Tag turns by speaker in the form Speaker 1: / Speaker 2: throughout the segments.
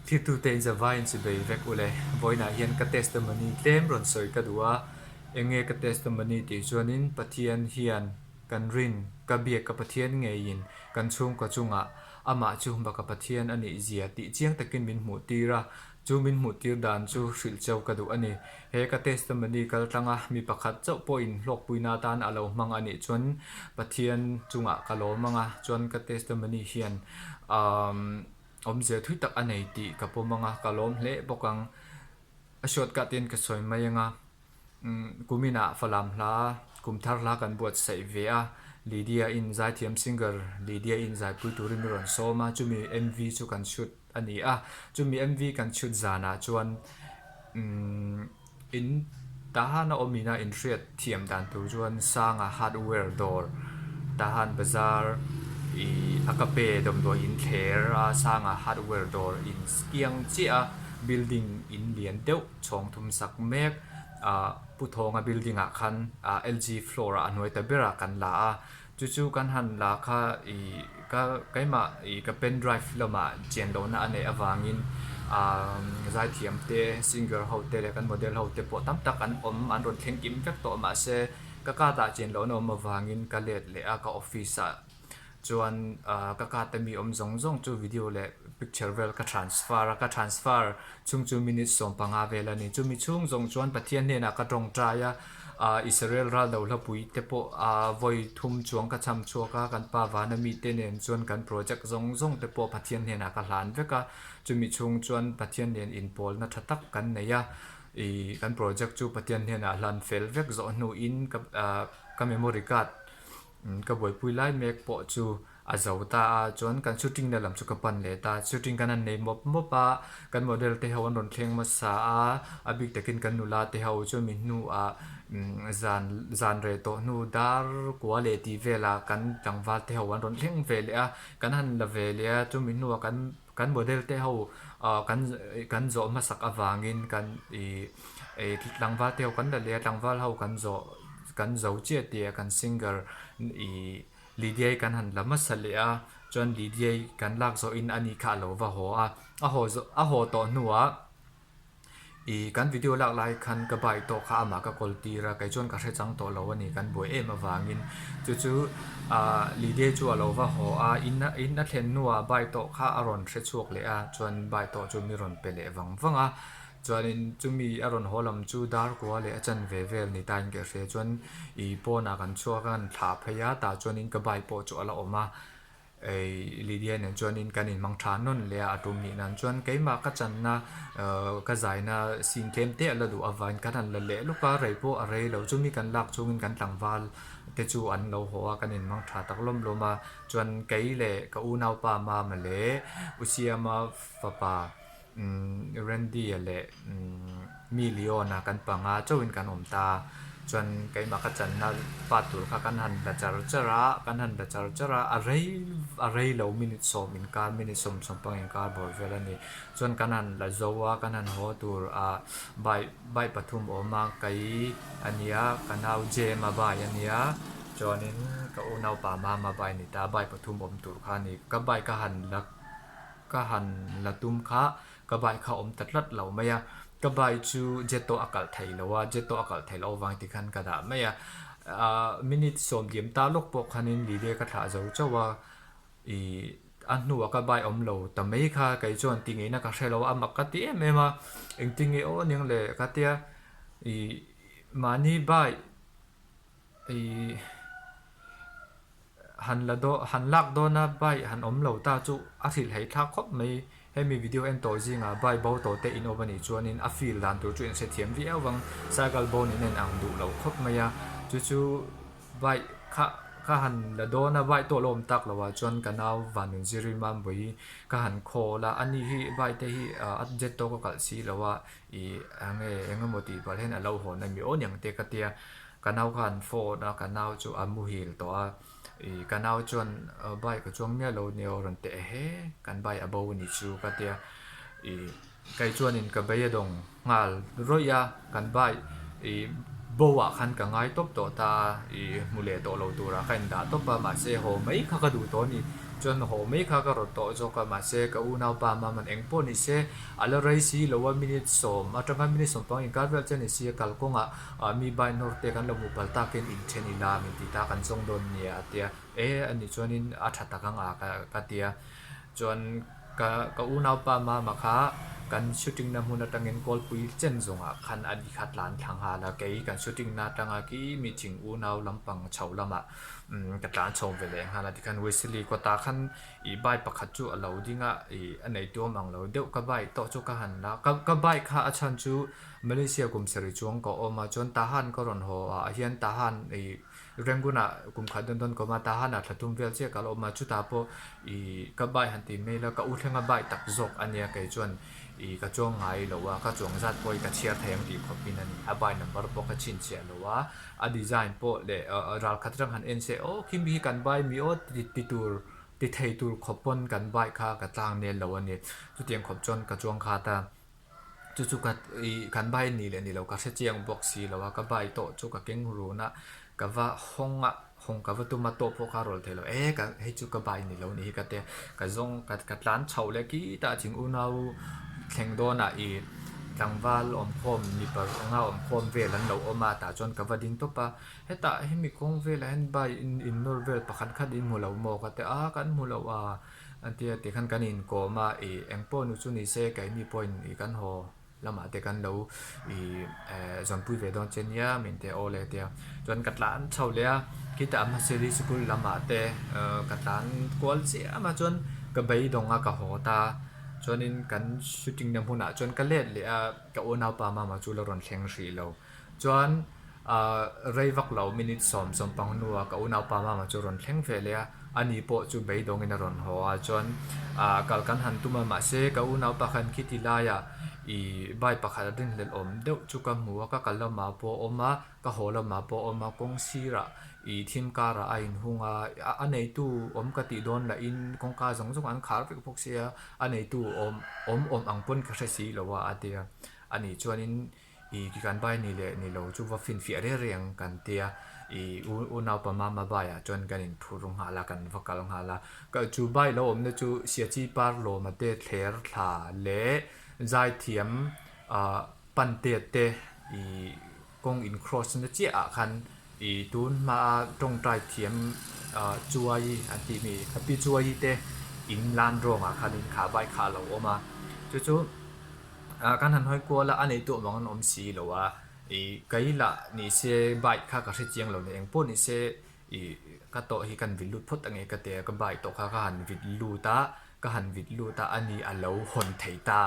Speaker 1: Thirtute in zavai in chibei vek ule. Vawiinah hian ka testimony tlem rawn sawi ka duh a. Enge ka testimony tih chuanin Pathian hian kan rin, ka biak ka Pathian ngeiin kan chhungkaw chungah amah chu baka Pathian a nih zia tih chiang takin min hmuh tir a. Chu min hmuh tir dan chu hrilh cheu ka duh a ni. He ka testimony kal tlanga mi pakhat chauh pawhin hlawkpuina atan a lo hmang a nih chuan Pathian chungah ka lawm ang a, chuan ka testimony hian umm awmzia thui tak a nei tih ka pawm ang a, ka lawm hle bawk ang. A shortcut in ka sawi mai ang a, umm kuminah Falam hla kum thar hla kan buatsaih ve a, Lydia in zaithiam singer Lydia in zaipui turin mi rawn sawm a, chumi MV chu kan shoot a ni a, chumi MV kan chhut zanah chuan umm in Tahan a awm ina inhriat thiam dan tur chuan Sanga hardware dawr Tahan bazar ih a kape damdawi in thler a Sanga hardware dawr in kiang chiah a building in lian deuh chhawng thum sak mek ah Pu Thawnga building ah khan ah LG floor ah a hnuai ta berah kan la a. Chu chu kan han la kha ih ka keimah ih ka pen drive lamah chian lohna a neih avangin ah zaithiam te singer ho te leh kan model ho te pawh tam tak an awm an rawn thleng kim vek tawh mahse ka card ah chian lohna awm avangin ka let leh a ka office ah chuan ah ka card a mi awm zawng zawng chu video leh picture vel ka transfer a ka transfer chhung chu minute 15 vel a ni chumi chhung zawng chuan Pathian hnenah ka tawngtai a. Ah Israel ral do hlapui te pawh ah vawi thum chuang ka cham chhuak a, kan pa vana mite nen chuan kan project zawng zawng te pawh Pathian hnenah ka hlan vek a, chumi chhung chuan Pathian nen inpawlna tha tak kan nei a, ih kan project chu Pathian hnenah hlan fel vek zawh hnuin ka ah ka memory card ka buaipui lai mek pawh chu A zo ta a, chuan kan shooting na lam chu ka pan leh ta. Shooting kan han nei mawp mawp a, kan model te ho an rawn thleng hmasa a, a bik takin kan nula te ho chu mi hnuah zan zan reh tawh hnu dar kua leh tih velah kan tlangval te ho an rawn thleng ve leh a, kan han la ve leh a, chumi hnuah kan kan model te ho ah kan kan zawh hmasak avangin kan ih tlangval te ho kan la leh a, tlangval ho kan zawh kan zo chiah tih ah kan singer ih. Lydia-i kan han la hmasa leh a, chuan Lydia-i kan lak zawhin ani kha a lo va haw a, a haw zawh a haw tawh hnuah ih kan video lak lai khan ka bike tawh kha amah ka kawl tir a, kei chuan ka hre chang tawh lo a ni kan buai em avangin chu chu ah Lydia-i chu a lo va haw a, in a in a thlen hnuah bike tawh kha a rawn hre chhuak leh a, chuan bike tawh chu mi rawn pe leh vang vang a. Chuanin chumi a rawn haw lam chu dar kua leh a chanve vel ni tain ka hria chuan ih pawnah kan chhuak a kan thlah phei a tah chuanin ka bike pawh chu a la awm a ih Lydia nen chuanin kan inhmang tha nawn leh a a tum nih nan chuan keimah ka channa ah ka zaina scene tlem te a la duh avangin kan han la leh lawk a rei pawh a rei lo chumi kan lak chungin kan tlangval te chu an lo haw a kan inhmang tha tak lawm lawm a chuan kei leh ka unaupa Mama leh U Siama fapa. Randy-a leh mi Leon-a kan panga chauhin kan awm ta a, chuan keimah ka channa pa tur kha kan han la char char a, kan han la char char a, a rei a rei lo minute sawm inkar minute sawm sawm pang inkar bawr vel a ni. Chuan kan han la zo a, kan han haw tur ah bike bike pathum a awm a, kei a nia, ka nau Jem-a bike a nia, chuanin ka unaupa Mama bike a ni ta, bike pathum awm tur kha a ni. Ka bike ka han la. Ka han la tum kha ka bike kha awm ta tlat lo mai a, ka bike chu jet tawh a kalh thei lo a, jet tawh a kalh thei loh avang tikhan ka dah mai a, ahh minute sawm diam ta lawk pawh khanin Lydia ka thlah zo chauh a, ih a hnuah ka bike awm lo ta mai kha kei chuan ti ngeihna ka hre lo a, a mak ka ti em em a, engtin nge aw aniang le ka tia ih mahni bike ih. Han la daw han lak dawna bike han awm lo ta chu a hrilh hei thlak khawp mai. Hemi video en tawh zingah bike bo tawh te in awm a nih chuanin a feel dan tur chu in hrethiam viau vang. Cycle bo nen en ang duh lo khawp mai a. Chu chu bike kha ka han la dawna bike tawh la awm tak loh ah chuan ka nau Vanun Ziri Mambawi ka han call a, ani hi bike te hi a jet tawk a kalh si lo a ih enge engemaw tih palh hian a lo hawn a mi aw niang te ka tia. Ka nau khan phone a, ka nau chu a muhil tawh a, ih ka nau chuan bike a chuang miah lo nia aw rawn teh he, kan bike a bo a nih chu ka tia, ih kei chuanin ka bei a dawng nghal rawih a, kan bike ih bo ah khan ka ngai tawp tawh ta a, ih hmu leh tawh lo turah ka indah tawp a, mahse haw mai kha ka duh tawh a ni. Chuan haw mai kha ka rawt tawh zawk a, mahse ka unaupa Maman eng pawh ni se a la rei si lo a, minute sawm atanga minute sawmpang inkar vel chian ni si a, kalkawngah mi bike nawr te kan lo hmuh palh takin inthen ila min ti ta kan zawng dawn nia a tia, e anih chuanin a tha tak ang a ka tia. Chuan ka ka unaupa Mama kha kan shooting na hmun atangin kawlpui chen zawngah khan a ni kha tlan thla nghal a, kei kan shooting na atanga khi mi thing unau lampang chho lamah umm ka tlan chho ve leh nghal a tikhan Wesley kawtah khan ih bike pakhat chu a lo ding a ih a nei tuam ang lo deuh ka bike tawh chu ka han la ka ka bike kha a chhan chu Malaysia kum sarih chuang ka awm a chuan Tahan ka rawn haw ah hian Tahan ih Rangoon ah kum khat dawn dawn ka awm a, Tahan ah thla tum vel chiah ka la awm a, chutah pawh ih ka bike han ti mai la, ka u thlenga bike tak zawk a nia kei chuan ih ka chuang ngai lo a, ka chuang zat pawh hi ka chhiar thei ang tih khawp in a ni, a bike number pawh ka chhinchhiah lo a, a design pawh leh ral khat atang han en se aw khi mi hi kan bike mi aw ti tur ti thei tur khawp pawn kan bike kha ka tlang nel lo a ni, chutiang khawp chuan ka chuang khat a. Chu chu ka ih kan bike ni leh ni lo ka hre chiang bawk si lo a, ka bike tawh chu ka keng run a, ka va hawng a, hawng ka va tum a tawh pawh kha a rawl thei lo, e ka hei chu ka bike ni lo ni hi ka tia, ka zawng ka ka tlan chhoh leh khitah thing unau thleng dawnah ih tlangval awmkhawm mipa anga awmkhawm vel an lo awm a tah chuan ka va ding tawp a, hetah hemi kawng velah hian bike in innawr vel pakhat khat in hmu lo maw ka tia a kan hmu lo a. A tia tikhan kan inkawm a, ih eng pawh nu chu ni se keini pawhin ih kan haw lamah te kan lo ih eh zawnpui ve dawn che nia min ti a aw le tia. Chuan ka tlan chho leh a, khitah Hmaseli sikul lamah te ka tlan kual chiam a chuan ka beidawng a ka haw ta. Chuanin kan shooting na hmunah chuan ka let leh a, ka unaupa mama chu la rawn thleng hrih lo. Chuan ahh rei vak lo minute sawm sawmpang hnuah ka unaupa mama chu rawn thleng ve leh a, ani pawh chu beidawngin a rawn haw a, chuan ahh kal kan han tum a mahse ka unaupa khan khiti laiah ih bike pakhat a rinhlelh awm deuh chu ka hmu a, ka kal lamah pawh a awm a, ka haw lamah pawh a awm a, kawng sirah ih thim karah a inhung a, a neitu awm ka tih dawn lahin kawngka zawng zawng an khar vek bawk sia, a neitu awm awm awm ang pawn ka hre si lo a a ti a, ani chuanin. I ki kan bai ni leh ni lo chu va finfiah reng reng kan tia i u unaupa mama baiah chuan kan inphur nghal a kan va kal nghal a ka chu bai lo awmna chu Siachi par lawma te thler thla leh zaithiam ah pantet te i kawng in cross na chiah ah khan i tun hmaa tawngtai thiam ah chuai an tih mi pi chuai te in lan rawngah khan in kha bai kha a lo awm a chu chu. Ah kan han hawi kual a, a nei tawh vang an awm si lo a, ih kei lah ni se bike kha ka hre chiang lo nia engpawh ni se ih ka tawh hi kan vit lut phawt ange ka ti a, ka bike tawh kha ka han vit lut a, ka han vit lut a a ni a lo hawn thei ta,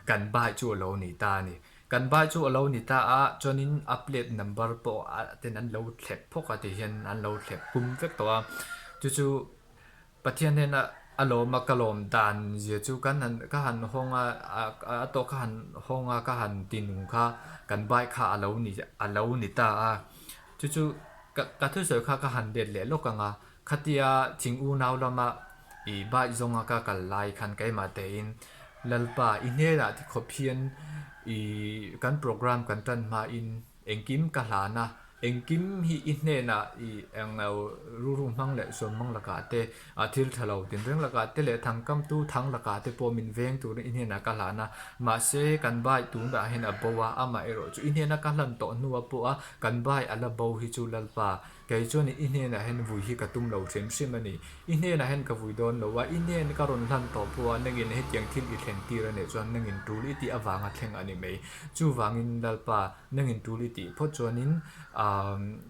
Speaker 1: kan bike chu a lo ni ta a ni, kan bike chu a lo ni ta a chuanin a plate number pawh a ten an lo thlep phawk a ti hian an lo thlep pum vek tawh a, chu chu. Pathian hnena a lawm a ka lawm dan zia chu kan han ka han hawng a a tawh ka han hawng a ka han ti nung kha kan bike kha a lo ni a lo ni ta a chu chu ka ka thusawi kha ka han let leh lawk ang a khatia thing unau lama ih bike zawnga ka kal lai khan keimah tein Lalpa i hnenah ti khawp hian ih kan program kan tan hmain Engkim ka hlan a, engkim hi i hnenah i englo ruru hmang leh suan hmang lakah te, a thil tha lo tinreng lakah te leh thangkamtu thang lakah te pawh min veng turin i hnenah ka hlan a. Mahse, kan bai tunah hian a bo a, amah erawh chu i hnena ka hlan tawh hnua pawh a kan bai a la bo hi chu Lalpa, kei chuan i hnenah hian vui hi ka tum lo hrim hrim a ni. I hnenah hian ka vui dawn lo a, i hnen ka rawn hlan tawh pawh a nangin hetiang thil i thlen tir a nih chuan nangin tul i tih avanga thleng a ni mai. Chuvangin Lalpa, Nangin tul i tih phawt chuanin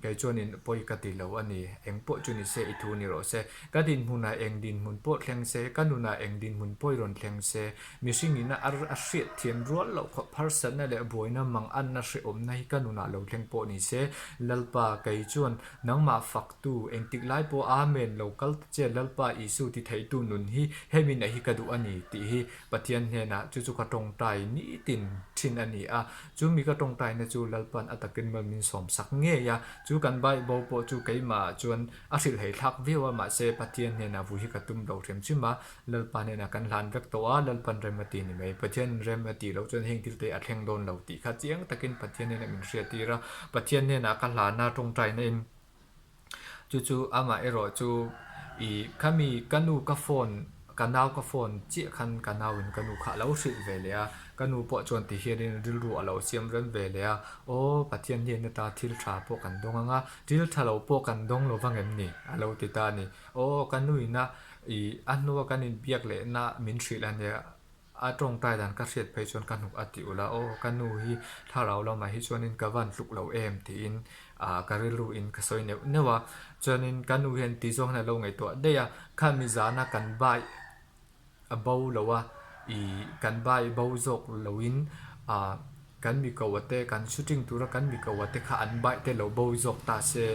Speaker 1: kei chuanin pawi ka ti lo a ni. Eng pawh chu ni se i thu ni rawh se. Ka dinhmunah eng dinhmun pawh thleng se, ka nunah eng dinhmun pawh i rawn thleng se, mihringin a a hriat thiam rual loh khawp harsatna leh buaina manganna hrehawmna hi ka nunah lo thleng pawh ni se, Lalpa, kei chuan nangmah faktu, engtik lai pawh Amen lo kal ta che Lalpa Isu ti theitu nun hi hemi neih hi ka duh a ni tih hi Pathian hnenah chu chu ka tawngtai nitin thin a ni a. Chu mi ka tawngtaina chu Lalpan a takin mal min sawm sak ngei a, chu kan Bible pawh chu keimahah chuan a hrilh hei thlak viau a, mahse Pathian hnenah vui hi ka tum lo hrim hrim a, Lalpa hnenah kan hlan vek tawh a, Lalpan rem a ti ni mai, Pathian rem a tih loh chuan heng thil te a thleng dawn lo tih kha chiang takin Pathian hnenah min hriattir a, Pathian hnenah ka hlana tawngtaina in. Chu chu amah erawh chu Ih khami ka nu ka phone ka nau ka phone chiah khan ka nau in ka nu kha a lo hrilh ve leh a, ka nu pawh chuan ti hian in rilru a lo siam rem ve leh a, aw Pathian hian heta thil tha pawh kan dawng ang a, thil tha lo pawh kan dawng lo vang em ni? A lo ti ta a ni. Aw ka nu ina ih a hnua kan inbiak lehna min hrilh a nia. A tawngtai dan ka hriat phei chuan ka hnuk a ti ulh a, aw ka nu hi thlarau lamah hi chuanin ka van tluk lo em tiin ah ka rilru in ka sawi neuh neuh a, chuanin ka nu hian ti zawng hian a lo ngaihtuah daih a, khami zana kan bai a bo lo a, ih kan bai bo zawk loin ah Kan mi ko ate, kan shooting tura kan mi ko ate kha an bike te lo bo zawk ta se,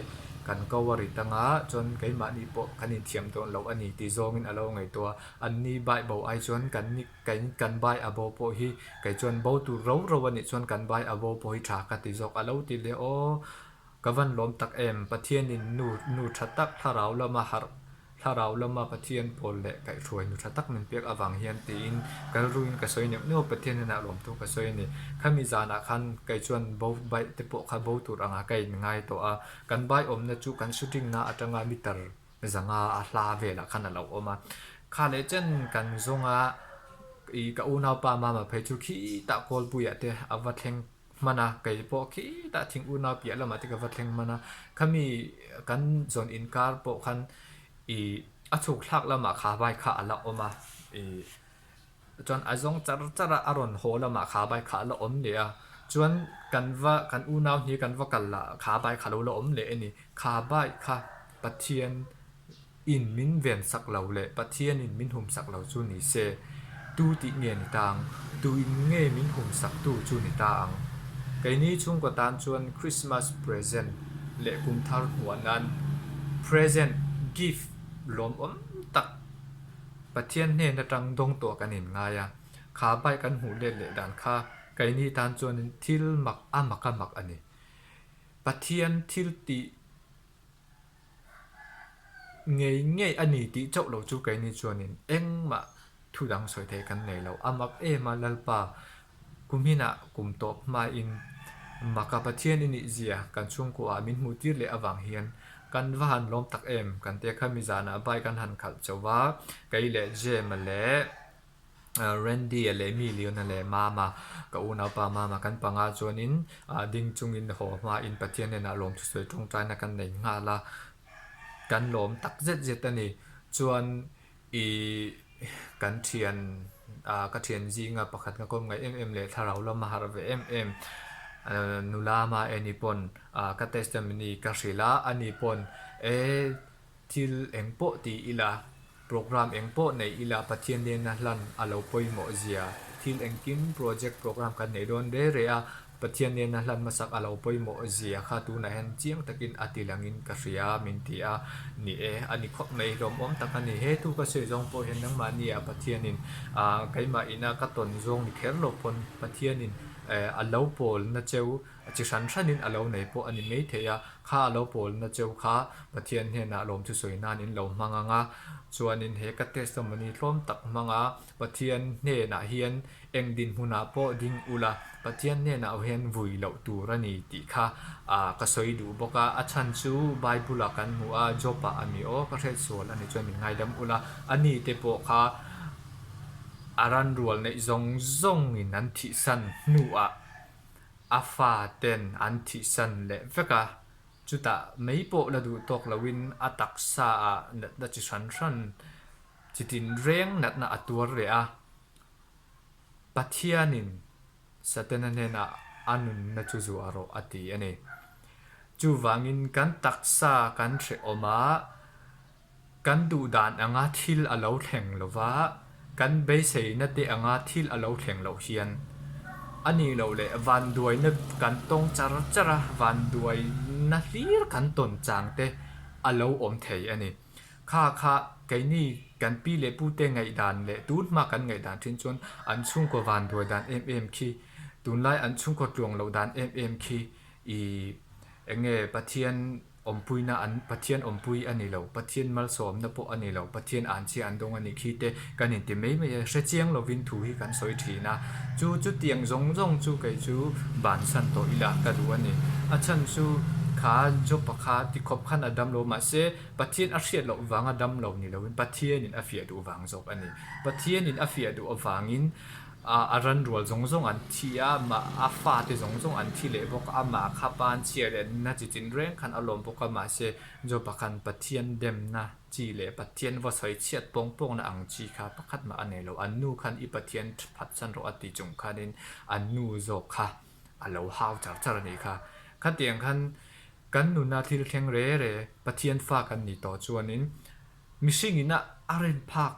Speaker 1: kan ko a ri tang a, chuan keimahni pawh kan inthiam dawn loh a ni tih zawngin a lo ngaihtuah a, anni bike bo ai chuan kan ni kei kan bike a bo pawh hi kei chuan bo tur ro ro a nih chuan kan bike a bo pawh hi tha ka ti zawk a lo ti leh aw. Ka van lawm tak em, Pathianin nu nu tha tak thlarau lama harh Thlarau lama Pathian pawl leh kaihhruai nu tha tak min pek avang hian tiin kalruin ka sawi neuh neuh a, Pathian hnenah lawmthu ka sawi a ni. Khami zanah khan kei chuan bo baih te pawh kha bo tur angah ka in ngai tawh a, kan bai awmna chu kan shooting na atanga meter zanga a hla velah khan a lo awm a. Kha leh chen kan zawng a, ih ka unaupa mama phei chu khitah kawlpuiah te a va thleng hman a, kei pawh khitah thing unau piah lamah te ka va thleng hman a, khami kan zawn inkar pawh khan ih a chhuk thlak lamah kha bike kha a la awm a, ih chuan a zawng char char a, a rawn haw lamah kha bike kha a la awm leh a, chuan kan va kan unau hnih kan va kal lah kha bike kha lo la awm leh a ni, kha bike kha Pathian In min ven sak lo leh Pathian in min hum sak lo chu ni se, tu tih nge ni ta ang? Tu in nge min hum sak tu chu ni ta ang? Keini chhungkaw tan chuan Christmas present leh kum thar hmuah nan present, gift, lawmawm tak Pathian hnen atang dawng tawh kan in ngai a, kha bike kan hmuh let leh dan kha keini tan chuanin thil mak a mak a mak a ni. Pathian thil tih. Ngei ngei a ni tih chauh lo chu keini chuanin engmah thu dang sawi theih kan nei lo. A mak em a Lalpa, kumhinah kum tawp hmain maka Pathian i nih zia kan chhungkuaah min hmuh tir leh avang hian kan va han lawm tak em kan tia kha mizanah bike an han khalh chauh va, kei leh Jema leh Randy-a leh Milion-a leh Mama, ka unaupa Mama kan panga chuanin ding chungin haw hmain Pathian hnenah lawmthu sawi tawngtaina kan nei nghal a, kan lawm tak zet zet a ni. Chuan ih kan thian ah ka thian zinga pakhat ka kawm ngaih em em leh thlarau lama harh ve em em nula ma eni pawn ka testimony ka hrilh a, ani pawn e Thil eng pawh ti ila, program eng pawh nei ila Pathian nena hlan a lo pawimawh zia. Thil engkim project program kan nei dawn re re a, Pathian nena hlan hmasak a lo pawimawh zia kha tunah hian chiang takin a ti langin ka hria min ti a, ni e, a ni khawp mai, hlawmawm tak a ni. He thu ka sawi zawng pawh hian nangmahnia Pathianin keimah ina ka tawn zawng ni kher lo pawn Pathianin a lo pawlna cheu chi hran hranin a lo nei pawh a ni maithei a, Kha a lo pawlna cheu kha Pathian hnenah lawmthu sawi nan in lo hmang ang a, chuanin he ka testimony tlawm tak hmang a, Pathian hnenah hian eng dinhmunah pawh ding ula, Pathian hnenah hian vui loh tur a ni tih kha ka sawi duh bawk a, a chhan chu Bible-ah kan hmu a, Job-ah a ni aw, ka hriat sual a ni chuan min ngaidam ula, a ni te pawh kha a ranrual neih zawng zawngin an thihsan hnuah, A fa ten an thihsan leh vek a, chutah mai pawh la duh tawk loin a taksa ah natna chi hran hran chi tinreng natna a tuar leh a. Pathianin Satana hnenah a nunna chu zuah rawh a ti a ni. Chuvangin kan taksa kan hrehawm a, Kan duh dan anga thil a lo thleng lo va, kan beiseina te anga thil a lo thleng loh hian a nih loh leh vanduaina kan tawng char char a, vanduaina hlir kan tawn chang te a lo awm thei a ni. Kha kha keini kan pi leh pu te ngaihdan leh tun hma kan ngaihdan thin chuan an chhungkaw vanduai dan em em khi, tunlai an chhungkaw tluang loh dan em em khi ih eng nge Pathian Awmpuina an Pathian awmpui a ni lo, Pathian malsawmna pawh a ni lo, Pathian anchhia an dawng a nih khi te kan inti mai mai a, hre chiang lovin thu hi kan sawi thin a. Chu chutiang zawng zawng chu kei chu bansan tawh ila ka duh a ni. A chhan chu Kha Job-a kha ti khawp khan a dam lo mahse Pathian a hriat loh vanga dam lo ni loin Pathianin a fiah duh vang zawk a ni. Pathianin a fiah duh avangin a ran rual zawng zawng an thi a, mah a fate zawng zawng an thi leh bawk a, amah kha pan chhia leh na chi tin reng khan a lawm bawk a, mahse Job-a khan Pathian demna chi leh Pathian va sawi chhiat pawng pawngna ang chi kha pakhat mah a nei lo. An nu khan i Pathian phatsan rawh a ti chung khanin an nu zawk kha a lo hau char char a nih kha. Khatiang khan kan nuna thil thleng re re Pathian fa kan nih tawh chuanin mihring ina a rin phak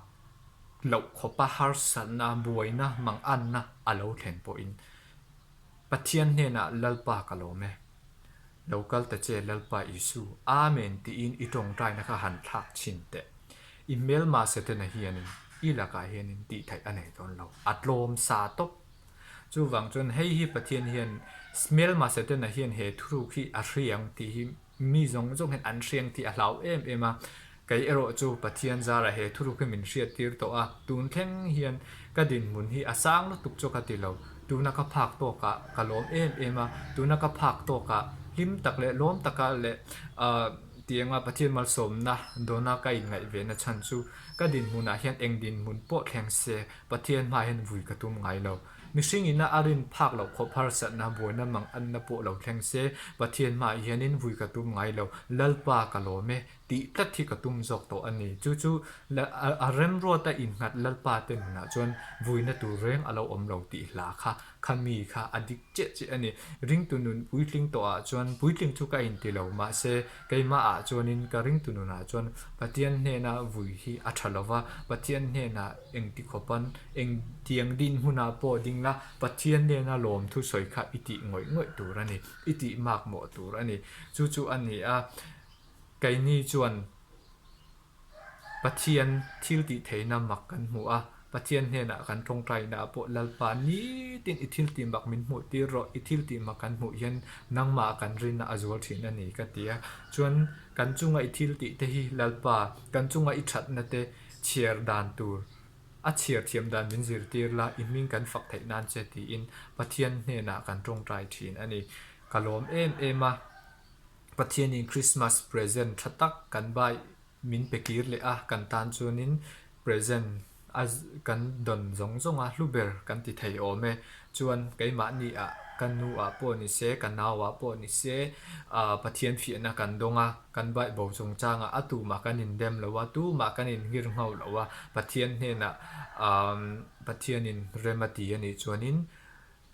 Speaker 1: loh khawpa harsatna, buaina, manganna a lo thlen pawhin Pathian hnenah Lalpa ka lawm e. Lo kal ta che Lalpa Isu, Amen tiin i tawngtaina kha han thlak chhin teh. I hmelma Setana hianin i lakah hianin tihtheih a nei dawn lo, a tlawm sa tawp. Chuvang chuan hei hi Pathian hian hmelma Setana hian he thuruk hi a hriang tih hi mi zawng zawng hian an hriang tih a hlau em em a. Kei erawh chu Pathian zarah he thuruk hi min hriattir tawh a, tun thleng hian ka dinhmun hi a sang lutuk chu ka ti lo. Tuna ka phak tawkah ka lawm em em a, tuna ka phak tawkah hlim tak leh lawm taka leh tianga Pathian malsawmna dawna ka inngaih ve na chhan chu ka dinhmunah hian eng dinhmun pawh thleng se Pathian hmaah hian vui ka tum ngai lo. Mihring ina a rin phak loh khawp harsatna buaina mang anna pawh lo thleng se, Pathian hmaah hianin vui ka tum ngai lo. Lalpa ka lawm e, tih tlat hi ka tum zawk tawh a ni. Chu chu a remruata innghat Lalpa te nunah chuan vuina tur reng a lo awm lo tih hla kha khami kha a dik chiah chiah a ni. Ringtu nun puitling tawhah chuan puitling chu ka inti lo, mahse Keimahah chuanin ka ringtu nunah chuan Pathian hnena vui hi a tha lova, Pathian hnenah engti khawpan engtiang din hmunah pawh ding la, Pathian hnena lawmthu sawi kha i tih ngawih ngawih tur a ni, i tih makmawh tur a ni. Chu chu a ni a, keini chuan. Pathian thil tih theihna mak kan hmu a, Pathian hnenah kan tawngtaina ah pawh Lalpa nitin i thil tih mak min hmuh tir rawh, i thil tih mak kan hmuh hian nangmah kan rinna a zual thin a ni ka ti a. Chuan kan chunga i thil tih te hi Lalpa, kan chunga i thatna te chhiar dan tur, a chhiar thiam dan min zirtir la, i hming kan fak theih nan che tiin Pathian hnenah kan tawngtai thin a ni. Ka lawm em em a. Pathianin Christmas present tha tak kan bai min pe kir leh a, kan tan chuanin present a kan dawn zawng zawng a, hlu ber kan ti thei awm e. Chuan keimahni ah ka nu ah pawh ni se, ka nau ah pawh ni se, ah Pathian fiahna kan dawng a, kan bai bo chungchangah a tumah kan indem lo a, tumah kan inngir ngho lo a, Pathian hnenah ah Pathianin rem a ti a nih chuanin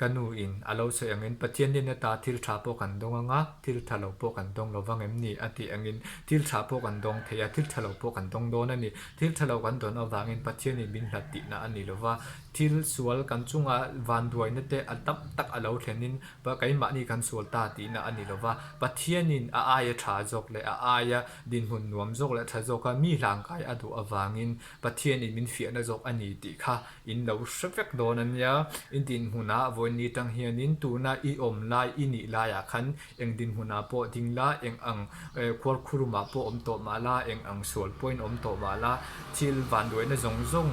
Speaker 1: Ka nu in a lo sawi angin Pathian nen ata thil tha pawh kan dawng anga, thil tha lo pawh kan dawng lo vang em ni? a tih angin thil tha pawh kan dawng thei a, thil tha lo pawh kan dawng dawn a ni. Thil tha lo kan dawn avangin Pathian in min hlat tihna a ni lo va, thil sual kan chunga vanduaina te a tam tak a lo thlenin keimahni kan sual ta tihna a ni lo va, Pathian in a aia tha zawk leh a aia dinhmun nuam zawk leh tha zawka mi hlangkai a duh avangin Pathian in min fiahna zawk a ni tih kha In lo hre vek dawn a nia, in dinhmunah vawiin tang hianin tuna i awm lai i nih laiah khan eng dinhmunah pawh ding la, eng ang khuarkhurumah pawh awm tawh mah la, eng ang sual pawhin awm tawh mah la, thil vanduaina zawng zawng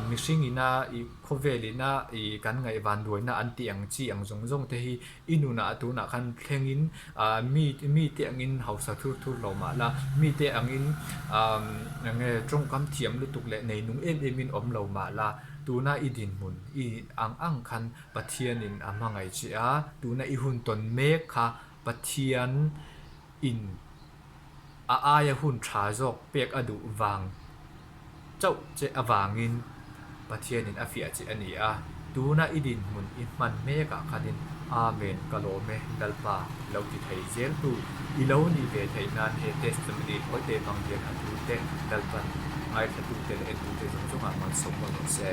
Speaker 1: mihring ina i khawvel ina i kan ngaih vanduaina an tih ang chi ang zawng zawng te hi I nunah tunah khan thlengin mi mite angin hausa thur thur lo mah la, mite angin enge tawngkam thiam lutuk leh neinung em emin awm lo mah la, tuna i dinhmun i ang ang khan Pathianin a hmangaih che a, tuna i hun tawn mek kha Pathian in a aia hun tha zawk pek a duh vang chauh che avangin Pathianin a fiah che a ni a, tuna i dinhmun i hman mekah khanin Amen ka lawm e Lalpa lo ti thei zel tu i lo nih ve theih nan he testimony tawite hmang hian a tute Lalpan ngaithlatute leh entute zawng zawngah malsawm mawlh rawh se.